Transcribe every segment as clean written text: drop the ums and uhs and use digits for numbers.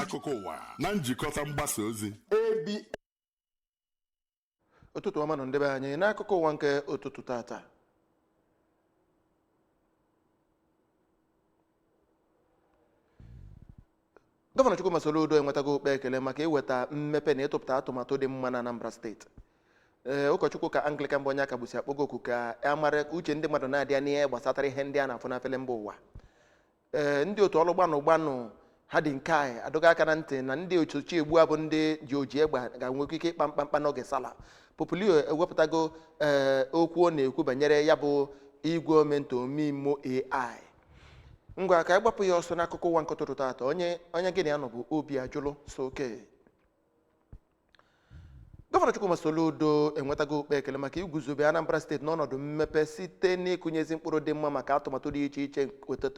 Akụkọ ụwa na njikọta mgbasa ozi. Ebi. Ụtụtụ ọma nọ ndebe anyị n'akụkọ ụwa nke ụtụtụ tata. Gọvanọ Chukwuma Soludo enwetago okpe ekele maka iweta mmepe na ịtụpụta atụmatụ dị mma na Anambra Steeti. Ee, ụkọchukwu ka Anglican bụ onye akagbusi akpọgo oku ka a mara uche ndị mmadụ na-adịa n'ihe gbasatara ihe ndị a na-afụ n'afele mba ụwa. Ee, ndị otu ọrụ gbanụ gbanụ ha dị nke anyị adọga aka na ntị na ndị ochochi egbu a bụ ndị ji oji egbe ga-enwekwa ike ịkpa mkpamkpa n'oge sala. Pope Leo ewepụtago ee okwu ọ na-ekwu banyere ya bụ igwe omentoomimo AI. Ngwa, ka anyị gbapụ ya ọsọ n'akụkọ ụwa nke ụtụtụ taata. Onye onye gị na ya nọ bụ Obi Ajụlụ Soke. Gọvanọ Chukwuma Soludo enwetago okpe ekele maka iguzobe Anambra Steeti n'ọnọdụ mmepe site n'ịkụnyezi mkpụrụ dị mma maka atụmatụ dị iche iche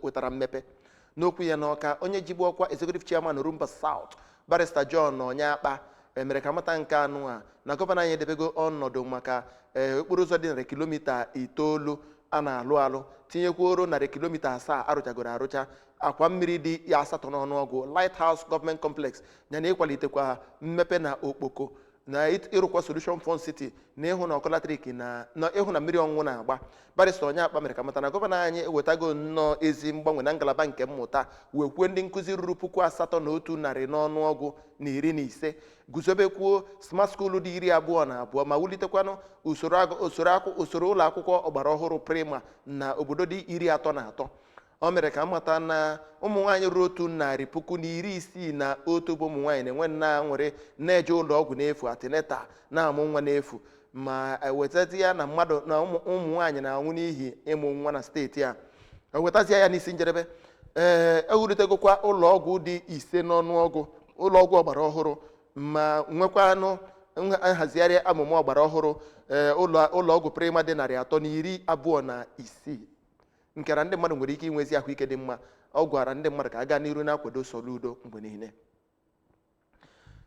wetara mmepe. N'okwu ya n'Ọka, onye jibu ọkwa Executive Chairman Orumba South, Barrister John Onyeakpa, emere ka mata nke anụ a na gọvanọ anyị edebego ọnọdụ maka ee okporo ụzọ dị 900 kilomita a na-alụ alụ, tinyekwuoro 700 kilomita arụchagoro arụcha, akwa mmiri dị 8 n'ọnụọgụ, Lighthouse Government Complex, yana ịkwalitekwa mmepe na okpoko na ịrụkwa Solution Fund City na ịhụ na ọkụ latrik na ịhụ na mmiri ọṅụṅụ na-agba. Barrister Onyeakpa mere ka mata na gọvanọ anyị ewetago nnọọ ezi mgbanwe na ngalaba nke mmụta, wee kwuo ndị nkụzi ruru 8,115 n'ọnụọgụ, guzobekwuo smart school dị 22, ma wulitekwanụ usoro usoro usoro ụlọ akwụkwọ ọgbara ọhụrụ prima na obodo dị 33. O mere ka mata na ụmụ nwaanyị ruru 161,000 bụ ụmụ nwaanyị na-enwe nna nwere na-eje ụlọ ọgwụ n'efu, antenatal, na-amụ nwa n'efu, ma ewetazi ya na mmadụ na ụmụ ụmụ nwaanyị na-anwụ n'ihi ịmụ nwa na steeti a. Ewetazie ya n'isi njedebe. Ee, ewulitegokwa ụlọ ọgwụ dị 5 n'ọnụọgụ, ụlọ ọgwụ ọgbara ọhụrụ, ma nwekwanụ nhazigharị amụma ọgbara ọhụrụ, ee ụlọ ọgwụ prima dị 326, nke na ndị mmadụ nwere ike inwezi ahụike dị mma. Ọ gwara ndị mmadụ ka a gaa n'iru na-akwado Soludo mgbe niile.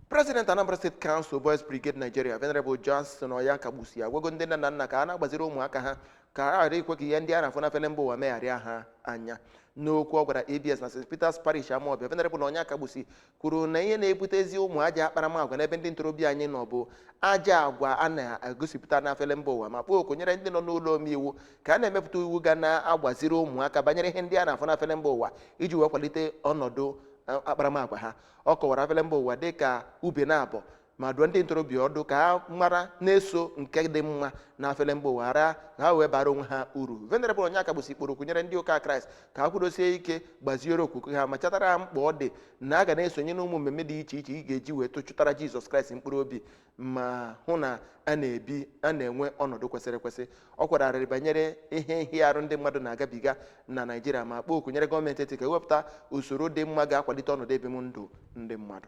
President Anambra State Council Boys Brigade Nigeria, Venerable Johnson Oya Kagbusi, agwago ndị nne na nna ka a na-agbaziri ụmụaka ha ka ha ghara ikwe ka ihe ndị a na-afụ n'afele mba ụwa megharịa ha anya. N'okwu ọ gwara ABS na St. Peter's Parish, Amawbia, Venerable Onya Kagbusi kwuru na ihe na-ebute ezi ụmụ aja akparamagwa n'ebe ndị ntorobịa anyị nọ bụ aja agwa a na-egosipụta n'afele mba ụwa, ma kpọọ oku nyere ndị nọ n'ụlọ omeiwu ka a na-emepụta iwu ga na-agbaziri ụmụaka banyere ihe ndị a na-afụ n'afele mba ụwa iji wee kwalite ọnọdụ akparamagwa ha. Ọ kọwara afele mba ụwa dị ka ube na abọ, ma dụọ ndị ntorobịa ọdụ ka ha mara na-eso nke dị mma na afele mba ụwa ghara ha wee bara onwe ha uru. Venerable Onye Akagbusi kpọrọ oku nyere ndị ụka Kraịst ka ha kwudosie ike gbaziere okwukwe ha, ma chatara ha mkpa ọ dị na a ga na-esonye n'ụmụ mmemme dị iche iche ị ga-eji wee tụchụtara Jizọs Kraịst mkpụrụ obi, ma hụ na a na-ebi a na-enwe ọnọdụ kwesịrị ekwesị. Ọ kwararịrị banyere ihe nhịarụ ndị mmadụ na-agabiga na Naịjirịa, ma kpọọ oku nyere gọọmenti etiti ka ewepụta usoro dị mma ga-akwalite ọnọdụ ebimndụ ndị mmadụ.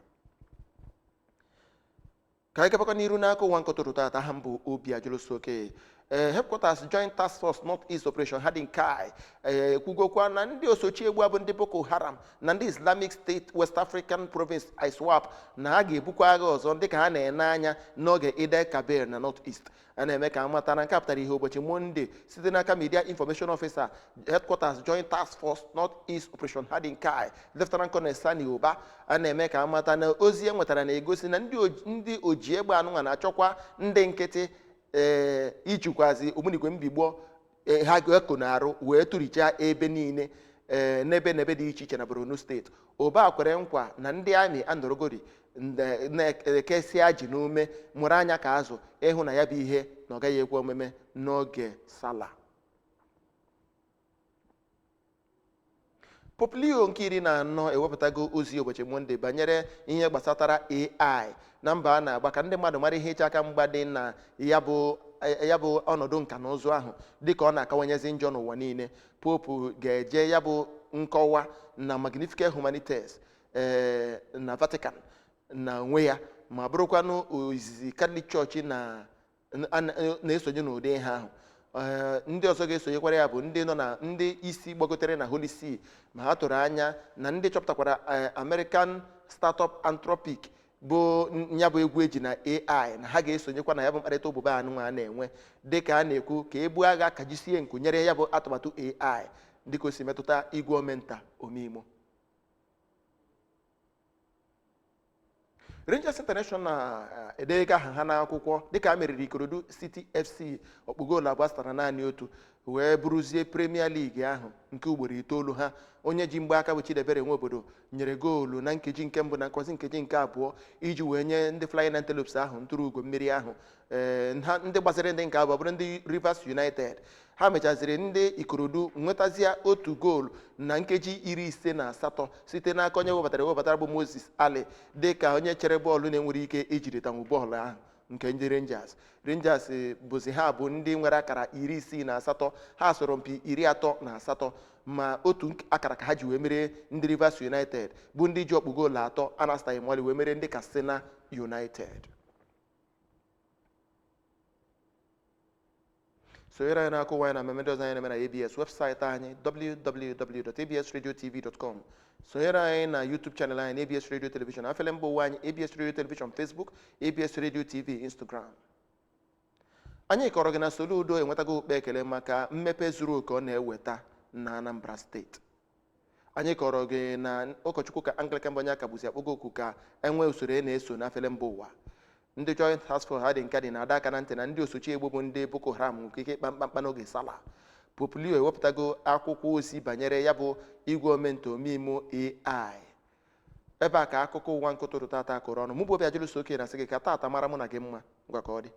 Ka anyị gabakwa n'iru n'aka ụwa nke ụtụtụ taata. Aha m bụ Obi Ajụlụsoke. Ee, Headquarters Joint Task Force North East Operation Hadin Kai ee ekwugokwa na ndị osochi egbu bụ ndị Boko Haram na ndị Islamic State West African Province, ISWAP, na ha ga-ebukwa agha ọzọ dịka ha na-ene anya n'oge Eid Kabir na North East. A na-eme ka amata na nke a pụtara ihe ụbọchị Mọnde site n'aka Media Information Officer, Headquarters Joint Task Force North East Operation Hadin Kai, Lieutenant Colonel Sani Uba. A na-eme ka amata na ozi e nwetara na-egosi na ndị oji egbe anụnwa na-achọkwa ndị nkịtị ee ijikwazi ogbunigwe mbigbọ ee, ha eko na-arụ wee tụrichaa ebe niile ee n'ebe n'ebe dị iche iche na Borno Steeti. Ụba kwere nkwa na ndị amị anọrọgori na-ekesịa ji n'ume mụrụ anya ka azụ ịhụ na ya bụ ihe na ọ gaghị ekwe omume n'oge Sala. Pope Leo nke 14 ewepụtago ozi ụbọchị Mọnde banyere ihe gbasatara AI na mba a na-agba ka ndị mmadụ mara ihe ịcha aka mgba dị na ya bụ ọnọdụ nka na ụzụ ahụ dịka ọ na-akawanyezi njọ n'ụwa niile. Pope ga-eje ya bụ nkọwa na Magnificat Humanitas ee na Vatican na onwe ya, ma bụrụkwanụ ozizi Catholic Church na na-esonye n'ụdị ihe ahụ. Ee, ndị ọzọ ga-esonyekwara ya bụ ndị nọ na ndị isi gbagotere na Holy See, ma ha tụrụ anya na ndị chọpụtakwara American startup Anthropic bụ ya bụ egwu eji na AI na ha ga-esonyekwa na ya bụ mkparịta ụbụba anụnwa a na-enwe, dịka a na-ekwu ka ebu agha kajisie nku nyere ya bụ atụmatụ AI dịka o si metụta igwe omenta omimo. Rangers International edeghị aha ha n'akwụkwọ dịka a meriri Ikorodu City FC ọkpụ goolu 2 asatara naanị 1 wee buruzie Premier League ahụ nke ugboro 9 ha. Onye ji mgbaaka bụ Chidebere Nwobodo nyere goolu na nkeji nke mbụ na nkọzi nkeji nke abụọ iji wee nye ndị Flying Antelopes ahụ ntụrụ ugo mmeri ahụ. Ee, ha ndị gbasara ndị nke abụọ bụrụ ndị Rivers United. Ha mechaziri ndị Ikorodu nwetazie otu goolu na nkeji 58 site n'aka onye webatara ewebatara bụ Moses Ali, dịka onye chere bọọlụ na-enwere ike ijiritanwu bọọlụ ahụ nke ndị Rangers. Rangers bụzi ha bụ ndị nwere akara 68, ha sọrọ mpi 38, ma otu akara ka ha ji wee merie ndị Rivers United bụ ndị ji ọkpụ goolu 3 anasataghị mọlị wee merie ndị Katsina United. Sonyere anyị n'akụ ụwa anyị na mmemme ndị ọzọ anyị na-eme na ABS, webụsaịtị anyị www.absradiotv.com. Sonyere anyị na YouTube channel anyị na ABS Radio Television, afele mba ụwa anyị ABS Radio Television Facebook, ABS Radio TV Instagram. Anyị kọrọ gị na Soludo enwetago ukpe ekele maka mmepe zuru oke ọ na-eweta na Anambra steeti. Anyị kọrọ gị na ụkọchukwu ka Anglican bụ onye akagbuzi akpọgo oku ka enwee usoro e na-eso n'afele mba ụwa. Ndị Joint Task Force ha dị nke dị na-ada aka na ntị na ndị osochi egbu bụ ndị Boko Haram nke ike ịkpa mkpamkpa n'oge Sala. Pope Leo ewepụtago akwụkwọ ozi banyere ya bụ igwe omentomimu AI. Ebe a ka akụkọ ụwa nke ụtụtụ tata kụrụ ọnụ. Mụ bụ Obiajulu Soke na-asị gị ka tata mara mụ na gị mma. Ngwa ka ọ dị.